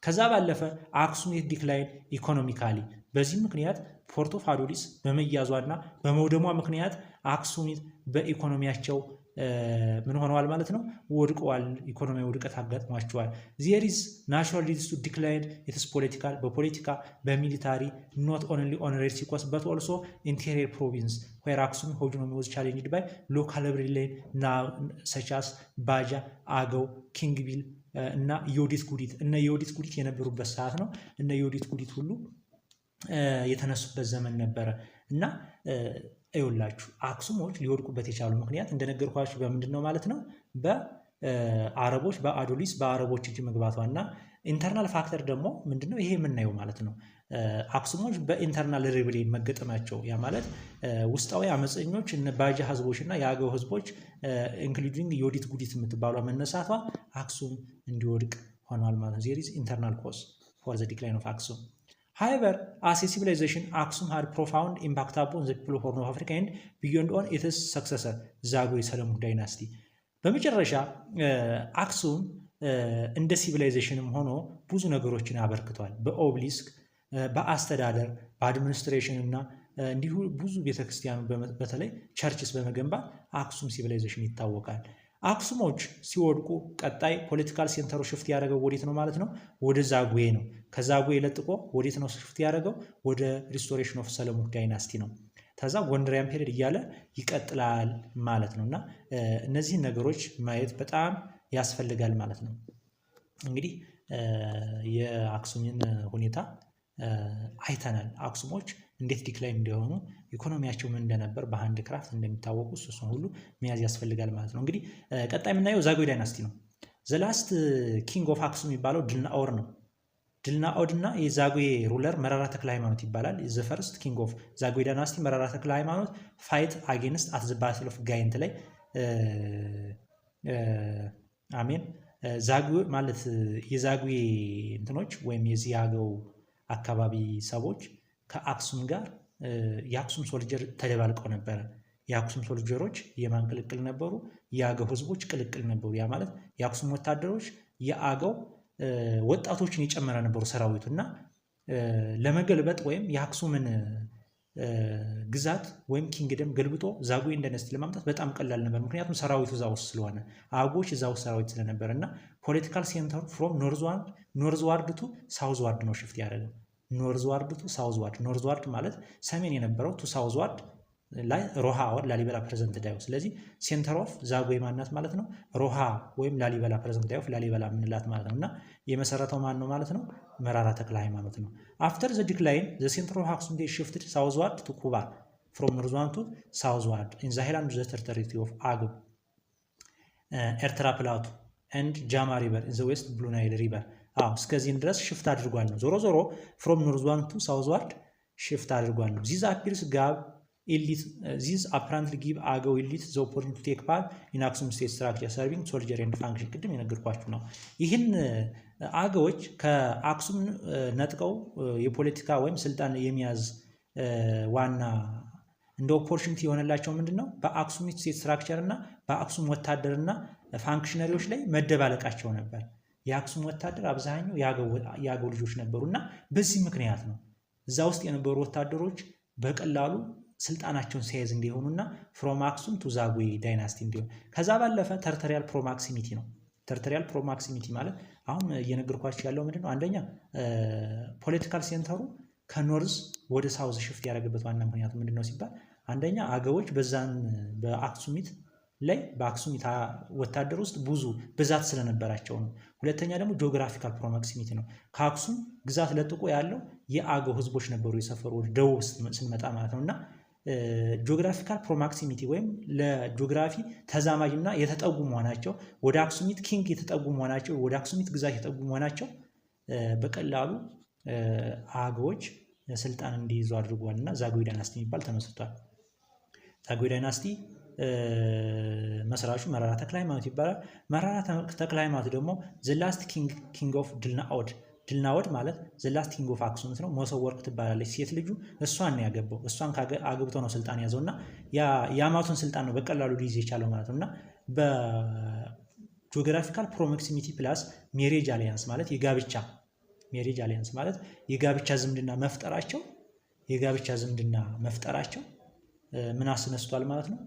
Speaker 1: ከዛ ባለፈ አክሱም decline economically። በዚህም ምክንያት port of አዶሊስ በመያዟና በመውደሟ ምክንያት አክሱሚት በኢኮኖሚያቸው ምን ሆነዋል ማለት ነው? ወድቀዋል። ኢኮኖሚያዊ ውድቀት አጋጥሟቸዋል። There is natural leads to decline its political፣ በፖለቲካ፣ በ military, not only on Red Sea coast but also interior province, where አክሱም hegemony was challenged by local rebellion such as ባጃ፣ አገው፣ ኪንግቢል እና ዮዲት ጉዲት። እነ ዮዲት ጉዲት የነበሩበት ሰዓት ነው። እነ ዮዲት ጉዲት ሁሉ የተነሱበት ዘመን ነበረ። እና ይኸውላችሁ አክሱሞች ሊወድቁበት የቻሉ ምክንያት እንደነገርኳችሁ በምንድን ነው ማለት ነው? በአረቦች፣ በአዶሊስ በአረቦች እጅ መግባቷ እና internal factor ደግሞ ምንድነው? ይሄ የምናየው ማለት ነው። አክሱሞች በ internal rebellion መገጠማቸው፣ ያ ማለት ውስጣዊ አመፀኞች እነ ባጃ ህዝቦች እና የአገው ህዝቦች including ዮዲት ጉዲት የምትባሏ መነሳቷ አክሱም እንዲወድቅ ሆኗል ማለት ነው። There is internal cause for the decline of አክሱም። However, as a civilization, Aksum had profound impact upon the people of Horn of Africa and beyond on its successor, Zagwe Solomonic dynasty። በመጨረሻ አክሱም እንደ civilization ም ሆኖ ብዙ ነገሮችን አበርክቷል። በ obelisk፣ በአስተዳደር፣ በ administration እና እንዲሁ ብዙ ቤተክርስቲያኑ በተለይ churches በመገንባት አክሱም civilization ይታወቃል። አክሱሞች ሲወድቁ ቀጣይ political center ኡ shift ያደረገው ወዴት ነው ማለት ነው? ወደ ዛጉዌ ነው። ከዛጉዌ ለጥቆ ወዴት ነው shift ያደረገው? ወደ restoration of Solomonic dynasty ነው። ከዛ Gondarian period እያለ ይቀጥላል ማለት ነው። እና እነዚህን ነገሮች ማየት በጣም ያስፈልጋል ማለት ነው። እንግዲህ የአክሱምን ሁኔታ አይተናል። አክሱሞች እንዴት decline እንዲሆኑ፣ ኢኮኖሚያቸው ምን እንደነበር፣ በ handcraft እንደሚታወቁ እሱን ሁሉ መያዝ ያስፈልጋል ማለት ነው። እንግዲህ ቀጣይ የምናየው ዛጉዌ dynasty ነው። The last king of አክሱም የሚባለው ድልናኦድ ነው። ድልናኦድ እና የዛጉዌ ruler መራራ ተክለ ሃይማኖት ይባላል። The first king of ዛጉዌ dynasty መራራ ተክለ ሃይማኖት fight against at the battle of ጋይንት ላይ አሜን ዛጉዌ ማለት የዛጉዌ እንትኖች ወይም የዚህ አገው አካባቢ ሰዎች ከአክሱም ጋር የአክሱም soldier ተደባልቀው ነበረ። የአክሱም soldier ኦች የማን ቅልቅል ነበሩ? የአገው ህዝቦች ቅልቅል ነበሩ። ያ ማለት የአክሱም ወታደሮች የአገው ወጣቶችን የጨመረ ነበሩ ሰራዊቱ። እና ለመገልበጥ ወይም የአክሱምን ግዛት ወይም kingdom ገልብጦ ዛጉዌን dynasty ለማምጣት በጣም ቀላል ነበር። ምክንያቱም ሰራዊቱ እዛ ውስጥ ስለሆነ፣ አገዎች እዛ ውስጥ ሰራዊት ስለነበረ። እና political center ኡ from northward to southward ነው shift ያደረገው። Northward to southward። Northward ማለት ሰሜን የነበረው to southward ላይ ሮሃ or ላሊበላ present day። ስለዚህ center of ዛጉዌ ማናት ማለት ነው? ሮሃ ወይም ላሊበላ፣ present day of ላሊበላ የምንላት ማለት ነው። እና የመሰረተው ማን ነው ማለት ነው? መራራ ተክለ ሃይማኖት ነው። After the decline, the center of አክሱም shifted southward to ኩባ፣ from northward to southward in the highland, the territory of አገው ኤርትራ plateau and ጃማ River in the west, Blue Nile River። አዎ፣ እስከዚህም ድረስ shift አድርጓል ነው። ዞሮ ዞሮ from northward to southward shift አድርጓል ነው። This appears gave elite, this apparently give አገው elite the opportunity to take part in አክሱም state structure, serving soldier and function። ቅድም የነገርኳችሁ ነው። ይህን አገዎች ከአክሱም ነጥቀው የፖለቲካ ወይም ስልጣን የሚያዝ ዋና እንደ opportunity የሆነላቸው ምንድን ነው? በአክሱም state structure እና በአክሱም ወታደርና functionary ዎች ላይ መደባለቃቸው ነበር። የአክሱም ወታደር አብዛኛው የአገው ልጆች ነበሩ። እና በዚህ ምክንያት ነው እዛ ውስጥ የነበሩ ወታደሮች በቀላሉ ስልጣናቸውን seize እንዲሆኑና from አክሱም to ዛጉዌ dynasty እንዲሆን። ከዛ ባለፈ territorial proximity ነው። Territorial proximity ማለት አሁን እየነገርኳችሁ ያለው ምንድን ነው? አንደኛ political center ኡ ከ north ወደ south shift ያደረገበት ዋና ምክንያቱ ምንድን ነው ሲባል፣ አንደኛ አገዎች በዛን በአክሱሚት ላይ በአክሱሚት ወታደር ውስጥ ብዙ ብዛት ስለነበራቸው ነው። ሁለተኛ ደግሞ geographical proximity ነው። ከአክሱም ግዛት ለጥቆ ያለው የአገው ህዝቦች ነበሩ የሰፈሩ፣ ወደ ደቡብ ስንመጣ ማለት ነው። እና geographical proximity ወይም ለጂኦግራፊ ተዛማጅ እና የተጠጉ መሆናቸው፣ ወደ Aksumite king የተጠጉ መሆናቸው፣ ወደ Aksumite ግዛት የተጠጉ መሆናቸው በቀላሉ አገዎች ስልጣን እንዲይዙ አድርጓል። እና ዛጉዌ dynasty የሚባል ተመስርቷል። ዛጉዌ dynasty መስራቹ መራራ ተክለ ሃይማኖት ይባላል። መራራ ተክለ ሃይማኖት ደግሞ the last king of ድልናኦድ። ድልናኦድ ማለት the last king of አክሱም ነው። መሶብ ወርቅ ትባላለች ሴት ልጁ፣ እሷን ነው ያገባው። እሷን አግብቶ ነው ስልጣን ያዘው። እና የአማቱን ስልጣን ነው በቀላሉ ሊይዝ የቻለው ማለት ነው። እና በ geographical proximity plus marriage alliance ማለት የጋብቻ marriage alliance ማለት የጋብቻ ዝምድና መፍጠራቸው ምን አስነስቷል ማለት ነው?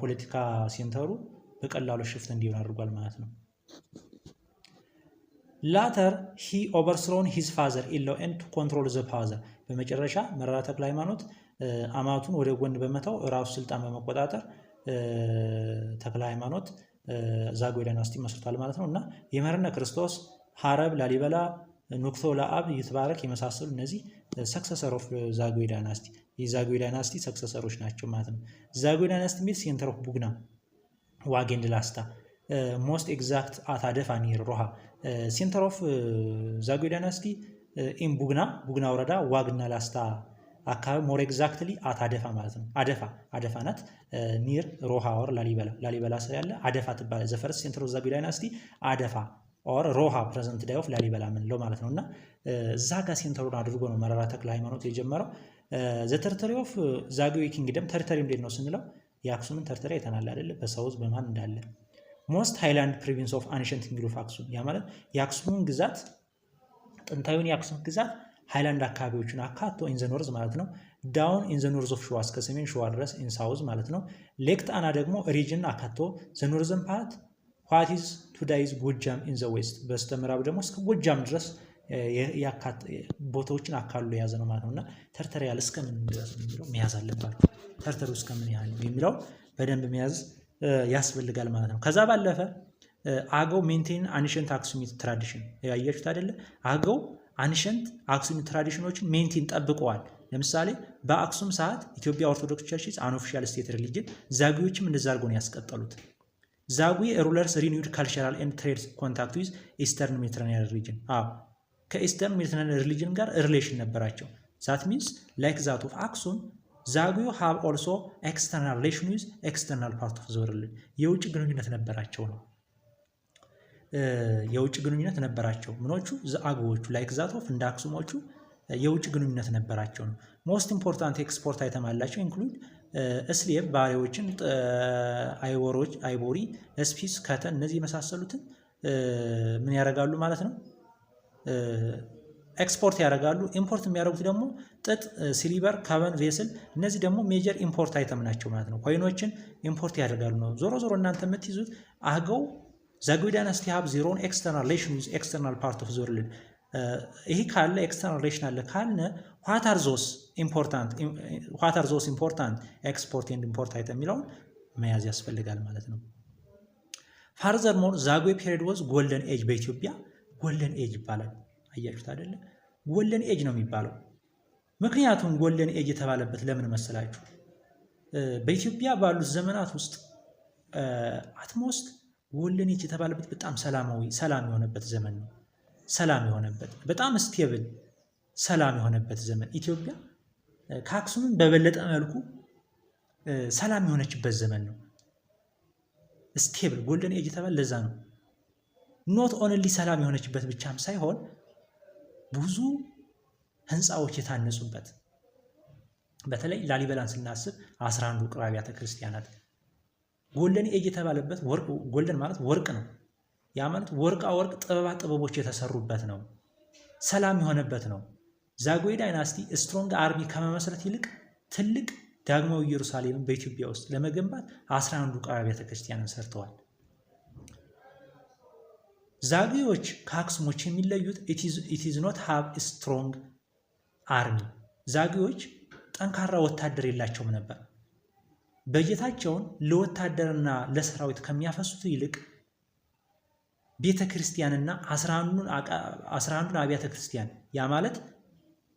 Speaker 1: ፖለቲካ center ኡ በቀላሉ shift እንዲሆን አድርጓል ማለት ነው። Later he overthrown his father in law and to control the power። በመጨረሻ መራራ ተክለ ሃይማኖት አማቱን ወደ ጎን በመተው ራሱ ስልጣን በመቆጣጠር ተክለ ሃይማኖት ዛጉዌ dynasty መስርቷል ማለት ነው። እና ይምርሃነ ክርስቶስ፣ ሀረብ፣ ላሊበላ፣ ንኩኖ ለአብ፣ ይትባረክ የመሳሰሉ እነዚህ successor of ዛጉዌ dynasty፣ የዛጉዌ dynasty successor ኦች ናቸው ማለት ነው። ዛጉዌ dynasty የሚል center of ቡግና፣ ዋግ and ላስታ፣ most exact at አደፋ near ሮሃ። Center of ዛጉዌ dynasty in ቡግና፣ ቡግና ወረዳ፣ ዋግና ላስታ አካባቢ፣ more exactly at አደፋ ማለት ነው። አደፋ፣ አደፋ ናት near ሮሃ or ላሊበላ። ላሊበላ ስር ያለ አደፋ ትባላል። The first center of ዛጉዌ dynasty አደፋ or ሮሃ፣ present day of ላሊበላ ምንለው ማለት ነው። እና እዛ ጋር center ኡን አድርጎ ነው መራራ ተክለ ሃይማኖት የጀመረው። The territory of ዛጉዌ kingdom፣ territory እንዴት ነው ስንለው የአክሱምን territory አይተናል አይደለ? በ south በማን እንዳለ፣ most highland province of ancient kingdom of አክሱም። ያ ማለት የአክሱምን ግዛት፣ ጥንታዊውን የአክሱም ግዛት ሃይላንድ አካባቢዎችን አካቶ in the north ማለት ነው። Down in the north of ሸዋ፣ እስከ ሰሜን ሸዋ ድረስ in south ማለት ነው። Lake ጣና ደግሞ region አካቶ the northern part, what is today's ጎጃም in the west፣ በስተ ምዕራብ ደግሞ እስከ ጎጃም ድረስ ቦታዎችን አካሎ የያዘ ነው ማለት ነው። እና territorial እስከምን ድረስ የሚለው መያዝ አለባቸው። Territory ው እስከምን ያህል ነው የሚለው በደንብ መያዝ ያስፈልጋል ማለት ነው። ከዛ ባለፈ አገው maintain ancient Aksumite tradition፣ ያያችሁት አይደለ? አገው ancient Aksumite tradition ኦችን maintain ጠብቀዋል። ለምሳሌ በአክሱም ሰዓት ኢትዮጵያ Orthodox Church unofficial state religion፣ ዛጉዎችም እንደዛ አድርገው ነው ያስቀጠሉት። ዛጉዌ rulers renewed cultural and trade contact with Eastern Mediterranean region። አዎ፣ ከ Eastern Mediterranean region ጋር relation ነበራቸው። That means like that of አክሱም፣ ዛጉዌ have also external relation with external part of the world። የውጭ ግንኙነት ነበራቸው ነው። የውጭ ግንኙነት ነበራቸው። ምኖቹ? አገዎቹ like that of እንደ አክሱሞቹ የውጭ ግንኙነት ነበራቸው ነው። Most important export item አላቸው፣ include Slave ባሪያዎችን፣ አይወሮች፣ ivory፣ spice፣ cotton እነዚህ የመሳሰሉትን ምን ያደርጋሉ ማለት ነው፣ ኤክስፖርት ያደርጋሉ። Import የሚያደርጉት ደግሞ ጥጥ፣ silver፣ copper vessel እነዚህ ደግሞ major import item ናቸው ማለት ነው። Coin ኦችን import ያደርጋሉ ነው። ዞሮ ዞሮ እናንተ የምትይዙት አገው ዛጉዌ dynasty have their own external relation with external part of the world። ይሄ ካለ፣ external relation አለ ካልነ what are those important export and import item የሚለውን መያዝ ያስፈልጋል ማለት ነው። Furthermore, ዛጉዌ period was golden age። በኢትዮጵያ golden age ይባላል። አያችሁት አይደለ? Golden age ነው የሚባለው። ምክንያቱም golden age የተባለበት ለምን መሰላችሁ? በኢትዮጵያ ባሉት ዘመናት ውስጥ at most golden age የተባለበት በጣም ሰላማዊ ሰላም የሆነበት ዘመን ነው። ሰላም የሆነበት፣ በጣም stable ሰላም የሆነበት ዘመን፣ ኢትዮጵያ ከአክሱምም በበለጠ መልኩ ሰላም የሆነችበት ዘመን ነው። Stable golden age የተባለ ለዛ ነው። Not only ሰላም የሆነችበት ብቻም ሳይሆን ብዙ ህንፃዎች የታነጹበት፣ በተለይ ላሊበላን ስናስብ 11 ውቅር አብያተ ክርስቲያናት። Golden age የተባለበት golden ማለት ወርቅ ነው። ያ ማለት ወርቃ ወርቅ ጥበባ ጥበቦች የተሰሩበት ነው። ሰላም የሆነበት ነው። ዛጉዌ dynasty strong army ከመመስረት ይልቅ ትልቅ ዳግማዊ ኢየሩሳሌምን በኢትዮጵያ ውስጥ ለመገንባት 11 ውቅር አብያተ ክርስቲያንን ሰርተዋል። ዛጉዌዎች ከአክሱሞች የሚለዩት it is not have strong army። ዛጉዌዎች ጠንካራ ወታደር የላቸውም ነበር። በጀታቸውን ለወታደርና ለሰራዊት ከሚያፈሱት ይልቅ ቤተ ክርስቲያንና 11ዱን አብያተ ክርስቲያን፣ ያ ማለት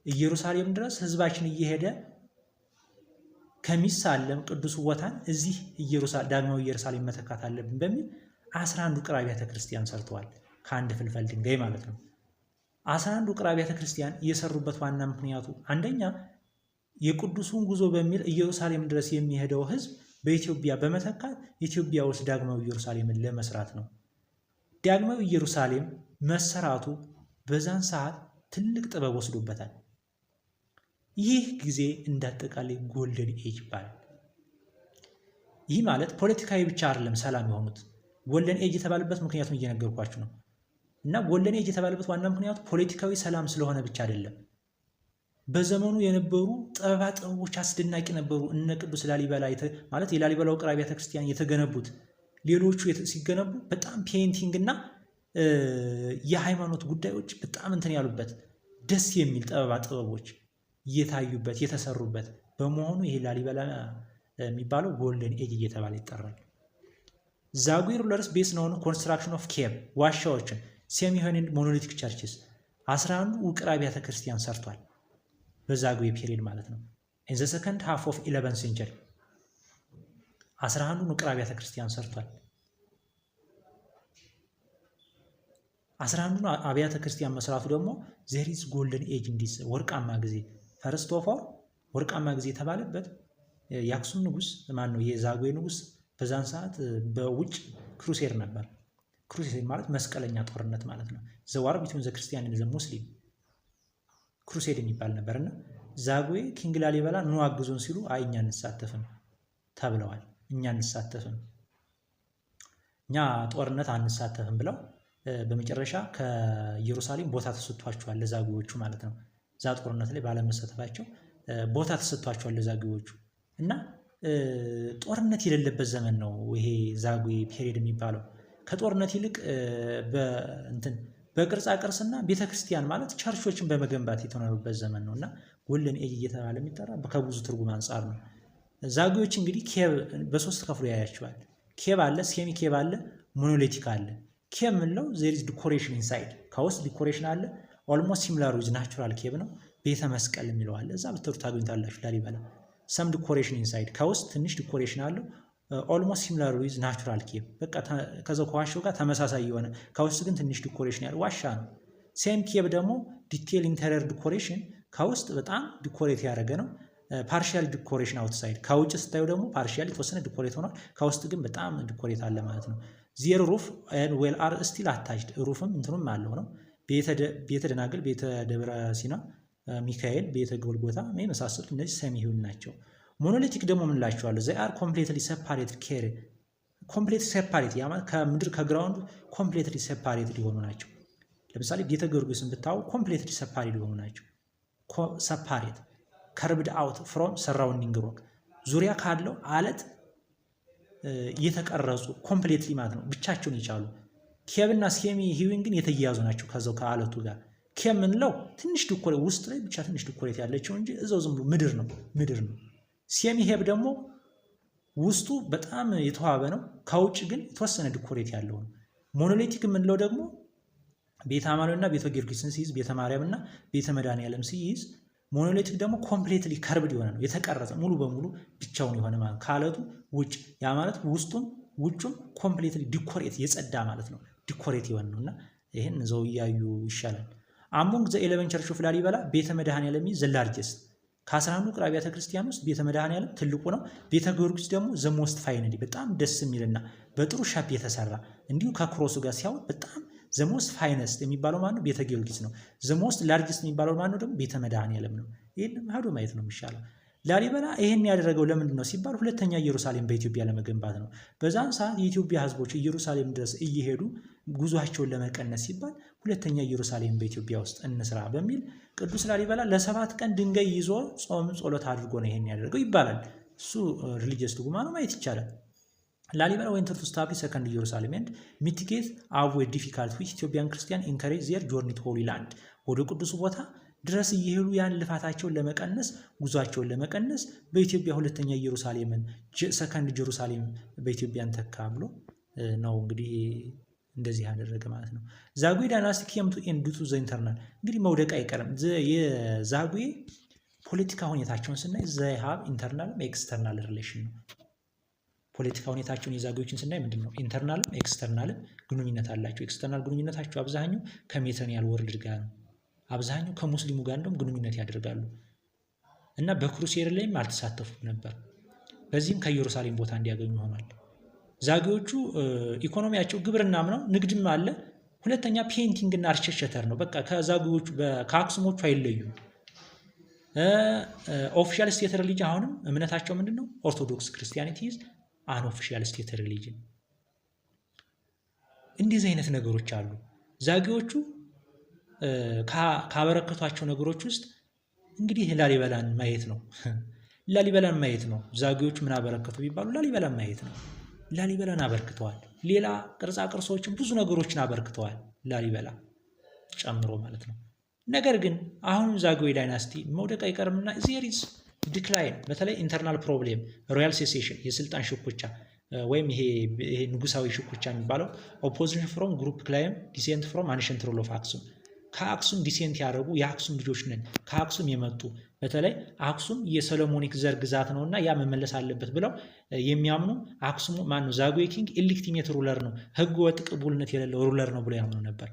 Speaker 1: ኢየሩሳሌም ድረስ ህዝባችን እየሄደ ከሚሳለም ቅዱስ ቦታን እዚህ ዳግማዊ ኢየሩሳሌም መተካት አለብን በሚል 11 ውቅር አብያተ ክርስቲያን ሰርተዋል። ከአንድ ፍልፍል ድንጋይ ማለት ነው። 11 ውቅር አብያተ ክርስቲያን የሰሩበት ዋና ምክንያቱ አንደኛ የቅዱሱን ጉዞ በሚል ኢየሩሳሌም ድረስ የሚሄደው ህዝብ በኢትዮጵያ በመተካት ኢትዮጵያ ውስጥ ዳግማዊ ኢየሩሳሌምን ለመስራት ነው። ዳግማዊ ኢየሩሳሌም መሰራቱ በዛን ሰዓት ትልቅ ጥበብ ወስዶበታል። ይህ ጊዜ እንዳጠቃላይ golden age ይባላል። ይህ ማለት ፖለቲካዊ ብቻ አይደለም ሰላም የሆኑት። Golden age የተባለበት ምክንያቱም እየነገርኳችሁ ነው። እና golden age የተባለበት ዋና ምክንያቱ ፖለቲካዊ ሰላም ስለሆነ ብቻ አይደለም። በዘመኑ የነበሩ ጥበባ ጥበቦች አስደናቂ ነበሩ። እነ ቅዱስ ላሊበላ ማለት የላሊበላ ውቅር አብያተ ክርስቲያን የተገነቡት፣ ሌሎቹ ሲገነቡ በጣም painting እና የሃይማኖት ጉዳዮች በጣም እንትን ያሉበት፣ ደስ የሚል ጥበባ ጥበቦች እየታዩበት የተሰሩበት በመሆኑ ይሄ ላሊበላ የሚባለው golden age እየተባለ ይጠራል። ዛጉዌ rulers best known construction of cave ዋሻዎችን፣ semi-hewn monolithic churches፣ 11ዱ ውቅር አብያተ ክርስቲያን ሰርቷል። በዛጉዌ period ማለት ነው። In the second half of 11 century 11ዱን ውቅር አብያተ ክርስቲያን ሰርቷል። 11ዱን አብያተ ክርስቲያን መስራቱ ደግሞ there is golden age እንዲስ ወርቃማ ጊዜ፣ first of all ወርቃማ ጊዜ የተባለበት የአክሱም ንጉስ ማን ነው? የዛጉዌ ንጉስ በዛን ሰዓት በውጭ crusade ነበር። Crusade ማለት መስቀለኛ ጦርነት ማለት ነው። The war between the Christian the Muslim crusade የሚባል ነበር። እና ዛጉዌ king ላሊበላ ኑ አግዙን ሲሉ አይ እኛ አንሳተፍም ተብለዋል። እኛ አንሳተፍም፣ እኛ ጦርነት አንሳተፍም ብለው በመጨረሻ ከኢየሩሳሌም ቦታ ተሰጥቷቸዋል ለዛጉዌዎቹ ማለት ነው። እዛ ጦርነት ላይ ባለመሳተፋቸው ቦታ ተሰጥቷቸዋል ለዛጉዌዎቹ። እና ጦርነት የሌለበት ዘመን ነው ይሄ ዛጉዌ period የሚባለው። ከጦርነት ይልቅ በእንትን በቅርጻ ቅርጽና ቤተክርስቲያን ማለት church ኦችን በመገንባት የተኖሩበት ዘመን ነው። እና golden age እየተባለ የሚጠራ ከብዙ ትርጉም አንፃር ነው። ዛጉዌዎች እንግዲህ cave በሶስት ከፍሎ ያያቸዋል። Cave አለ፣ semi cave አለ፣ monolithic አለ። Cave የምንለው there is decoration inside፣ ከውስጥ decoration አለ። Almost similar with natural cave ነው። ቤተ መስቀል የሚለው አለ። እዛ ብትሄዱ ታገኙታላችሁ። ላሊበላ some decoration inside፣ ከውስጥ ትንሽ decoration አለው። Almost similar with natural cave፣ በቃ ከዛው ከዋሻው ጋር ተመሳሳይ የሆነ፣ ከውስጥ ግን ትንሽ decoration ያለው ዋሻ ነው። Semi cave ደግሞ detail interior decoration፣ ከውስጥ በጣም decorate ያደረገ ነው። Partial decoration outside፣ ከውጭ ስታዩ ደግሞ partial የተወሰነ decorate ሆኗል። ከውስጥ ግን በጣም decorate አለ ማለት ነው። Their roof wall are still attached፣ roof ም እንትኑም አለው ነው። ቤተ ደናግል፣ ቤተ ደብረ ሲና ሚካኤል፣ ቤተ ጎልጎታ የመሳሰሉት እነዚህ semi-hewn ናቸው። Monolithic ደግሞ ምንላቸዋለሁ? They are completely separate care complete separate፣ ያ ማለት ከምድር ከ ground completely separate የሆኑ ናቸው። ለምሳሌ ቤተ ጊዮርጊስን ብታዩ completely separate የሆኑ ናቸው። Separate, carved out from surrounding rock፣ ዙሪያ ካለው አለት የተቀረጹ completely ማለት ነው፣ ብቻቸውን የቻሉ። Cave ና semi hewn ግን የተያያዙ ናቸው ከዛው ከአለቱ ጋር። Cave የምንለው ትንሽ decorate ውስጥ ላይ ብቻ ትንሽ decorate ያለችው እንጂ እዛው ዝም ብሎ ምድር ነው። Semi hewn ደግሞ ውስጡ በጣም የተዋበ ነው፣ ከውጭ ግን የተወሰነ decorate ያለው ነው። Monolithic የምንለው ደግሞ ቤተ አማኑኤልና ቤተ ጊዮርጊስን ሲይዝ፣ ቤተ ማርያም እና ቤተ መድኃኔዓለም ሲይዝ፣ monolithic ደግሞ completely carved የሆነ ነው፣ የተቀረጸ፣ ሙሉ በሙሉ ብቻውን የሆነ ማለት ከአለቱ ውጭ። ያ ማለት ውስጡም ውጩም completely decorate የጸዳ ማለት ነው። Decorate የሆነ ነው እና ይህን እዛው እያዩ ይሻላል። Among the 11 church of ላሊበላ፣ ቤተ መድኃኔዓለም the largest። ከ11ዱ ውቅር አብያተ ክርስቲያን ውስጥ ቤተ መድኃኔዓለም ትልቁ ነው። ቤተ ጊዮርጊስ ደግሞ the most finely፣ በጣም ደስ የሚልና በጥሩ shape የተሰራ፣ እንዲሁ ከ cross ኡ ጋር ሲያዩት በጣም the most finest የሚባለው ማነው? ቤተ ጊዮርጊስ ነው። The most largest የሚባለው ማነው ደግሞ? ቤተ መድኃኔዓለም ነው። ይህን ሄዶ ማየት ነው የሚሻለው። ላሊበላ ይህን ያደረገው ለምንድን ነው ሲባል ሁለተኛ ኢየሩሳሌም በኢትዮጵያ ለመገንባት ነው። በዛን ሰዓት የኢትዮጵያ ሕዝቦች ኢየሩሳሌም ድረስ እየሄዱ ጉዟቸውን ለመቀነስ ሲባል ሁለተኛ ኢየሩሳሌም በኢትዮጵያ ውስጥ እንስራ በሚል ቅዱስ ላሊበላ ለ7 ቀን ድንጋይ ይዞ ጾም ጸሎት አድርጎ ነው ይሄን ያደረገው ይባላል። እሱ religious dogma ነው፣ ማየት ይቻላል። ላሊበላ went to establish second Jerusalem and mitigate, avoid difficult which Ethiopian Christian encourage their journey to Holy Land። ወደ ቅዱሱ ቦታ ድረስ እየሄዱ ያን ልፋታቸውን ለመቀነስ፣ ጉዟቸውን ለመቀነስ በኢትዮጵያ ሁለተኛ ኢየሩሳሌምን፣ second Jerusalem በኢትዮጵያ እንተካ ብሎ ነው እንግዲህ እንደዚህ ያደረገ ማለት ነው። ዛጉዌ dynasty came to end due to the internal፣ እንግዲህ መውደቅ አይቀርም። የዛጉዌ ፖለቲካ ሁኔታቸውን ስናይ they have internal ም external relation ነው። ፖለቲካ ሁኔታቸውን የዛጉዎችን ስናይ ምንድን ነው? Internal ም external ም ግንኙነት አላቸው። External ግንኙነታቸው አብዛኛው ከ Mediterranean world ጋር ነው። አብዛኛው ከሙስሊሙ ጋር እንደውም ግንኙነት ያደርጋሉ እና በ crusade ላይም አልተሳተፉም ነበር። በዚህም ከኢየሩሳሌም ቦታ እንዲያገኙ ሆኗል። ዛጌዎቹ ኢኮኖሚያቸው ግብርናም ነው፣ ንግድም አለ። ሁለተኛ painting እና architecture ነው። በቃ ከዛጌዎቹ ከአክሱሞቹ አይለዩም። Official state religion አሁንም እምነታቸው ምንድን ነው? Orthodox Christianity is an official state religion። እንደዚህ አይነት ነገሮች አሉ። ዛጌዎቹ ካበረከቷቸው ነገሮች ውስጥ እንግዲህ ላሊበላን ማየት ነው። ላሊበላን ማየት ነው። ዛጌዎቹ ምን አበረከቱ ቢባሉ ላሊበላን ማየት ነው። ላሊበላን አበርክተዋል። ሌላ ቅርጻ ቅርሶችን፣ ብዙ ነገሮችን አበርክተዋል፣ ላሊበላ ጨምሮ ማለት ነው። ነገር ግን አሁንም ዛግዌ dynasty መውደቅ አይቀርምና there is decline፣ በተለይ internal problem፣ royal succession፣ የስልጣን ሽኩቻ ወይም ይሄ ንጉሳዊ ሽኩቻ የሚባለው፣ opposition from group claim descent from ancient rule of አክሱም፣ ከአክሱም descent ያደረጉ፣ የአክሱም ልጆች ነን፣ ከአክሱም የመጡ፣ በተለይ አክሱም የ Solomonic ዘር ግዛት ነው እና ያ መመለስ አለበት ብለው የሚያምኑ፣ አክሱም ማነው ዛጉዌ king illegitimate ruler ነው፣ ህገ ወጥ፣ ቅቡልነት የሌለው ruler ነው ብለው ያምኑ ነበር።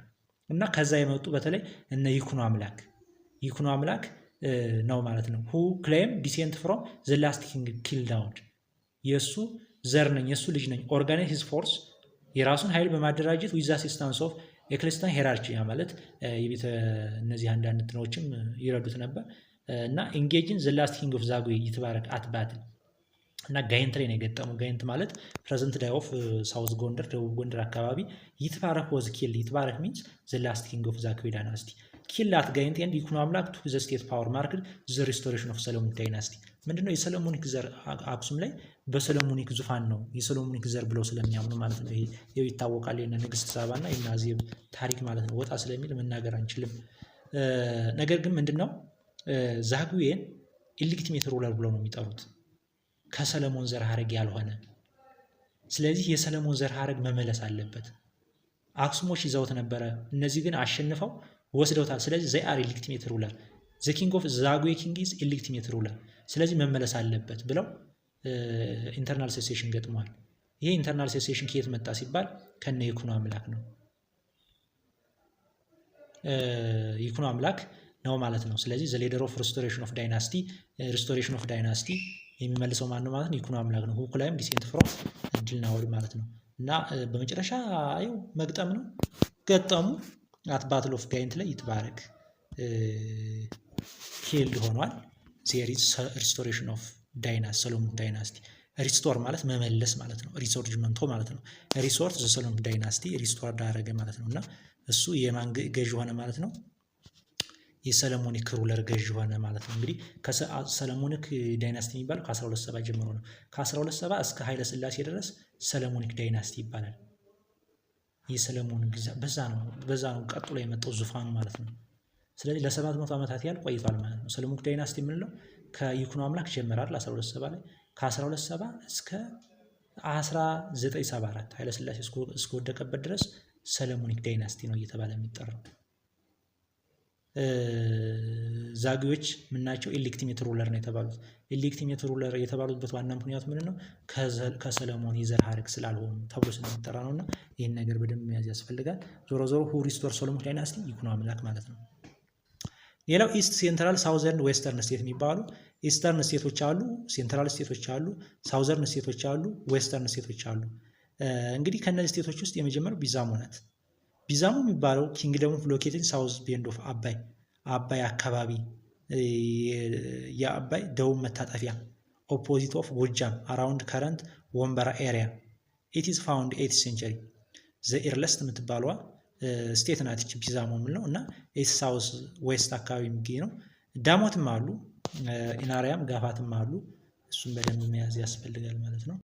Speaker 1: እና ከዛ የመጡ በተለይ እነ ይኩኖ አምላክ ነው ማለት ነው። Who claim descent from the last king ኪልዳውድ፣ የእሱ ዘር ነኝ፣ የእሱ ልጅ ነኝ። Organize his force፣ የራሱን ኃይል በማደራጀት with assistance of ecclesiastical hierarchy፣ ያ ማለት የቤተ እነዚህ አንዳንድ እንትኖችም ይረዱት ነበር እና engaging the last king of ዛጉዌ ይትባረክ at battle እና ጋይንት ላይ ነው የገጠሙ። ጋይንት ማለት present day of South ጎንደር፣ ደቡብ ጎንደር አካባቢ። ይትባረክ was killed። ይትባረክ means the last king of ዛግዌ dynasty killed at ጋይንት and ይኩኖ አምላክ took the state power, marked the restoration of Solomonic dynasty። ምንድነው? የ Solomonic ዘር አክሱም ላይ በ Solomonic ዙፋን ነው፣ የ Solomonic ዘር ብለው ስለሚያምኑ ማለት ነው። ይሄ ይታወቃል። የነ ንግስት ሳባ እና የነ አዜብ ታሪክ ማለት ነው። ወጣ ስለሚል መናገር አንችልም። ነገር ግን ምንድነው? ዛጉዌን illegitimate ruler ብለው ነው የሚጠሩት፣ ከሰለሞን ዘር ሀረግ ያልሆነ። ስለዚህ የሰለሞን ዘር ሀረግ መመለስ አለበት። አክሱሞች ይዘውት ነበረ። እነዚህ ግን አሸንፈው ወስደውታል። ስለዚህ they are illegitimate ruler, the king of ዛጉዌ king is illegitimate ruler፣ ስለዚህ መመለስ አለበት ብለው internal secession ገጥመዋል። ይሄ internal secession ከየት መጣ ሲባል ከነ ይኩኖ አምላክ ነው። ይኩኖ አምላክ ነው ማለት ነው። ስለዚህ the leader of restoration of dynasty የሚመልሰው ማን ነው ማለት ነው? ይኩኖ አምላክ ነው። Who claim descent from ድልናወድ ማለት ነው። እና በመጨረሻ ይኸው መግጠም ነው። ገጠሙ። At battle of ጋይንት ላይ ይትባረክ killed ሆኗል። There is restoration of Solomonic dynasty። Restore ማለት መመለስ ማለት ነው። Risorgimento ማለት ነው። Restore the Solomonic dynasty restore አደረገ ማለት ነው። እና እሱ የማን ገዥ ሆነ ማለት ነው? የ Solomonic ruler ገዥ ሆነ ማለት ነው። እንግዲህ Solomonic dynasty የሚባለው ከ1270 ጀምሮ ነው። ከ1270 እስከ ኃይለ ሥላሴ ድረስ Solomonic dynasty ይባላል። የሰለሞን ግዛት በዛ ነው ቀጥሎ የመጣው ዙፋኑ ማለት ነው። ስለዚህ ለ700 ዓመታት ያህል ቆይቷል ማለት ነው። Solomonic dynasty የምንለው ከይኩኖ አምላክ ጀመራል 1270 ላይ፣ ከ1270 እስከ 1974 ኃይለ ሥላሴ እስከወደቀበት ድረስ Solomonic dynasty ነው እየተባለ የሚጠራው። ዛጉዌዎች ምናቸው illegitimate ruler ነው የተባሉት። Illegitimate ruler የተባሉበት ዋና ምክንያቱ ምንድን ነው? ከሰለሞን የዘር ሐረግ ስላልሆኑ ተብሎ ስለሚጠራ ነው። እና ይህን ነገር በደንብ መያዝ ያስፈልጋል። ዞሮ ዞሮ who restore Solomonic dynasty? ይኩኖ አምላክ ማለት ነው። ሌላው east፣ central፣ southern፣ western state የሚባሉ eastern state ኦች አሉ፣ central state ኦች አሉ፣ southern state ኦች አሉ፣ western state ኦች አሉ። እንግዲህ ከእነዚህ state ኦች ውስጥ የመጀመሪያው ቢዛሞ ናት። ቢዛሞ የሚባለው kingdom of located south bend of አባይ፣ አባይ አካባቢ፣ የአባይ ደቡብ መታጠፊያ opposite of ጎጃም around current ወንበራ area። It is found 8th century። The earliest የምትባለዋ state ናት ቢዛሞ የምንለው እና east south west አካባቢ የሚገኝ ነው። ዳሞትም አሉ፣ ኢናሪያም ጋፋትም አሉ። እሱን በደንብ መያዝ ያስፈልጋል ማለት ነው።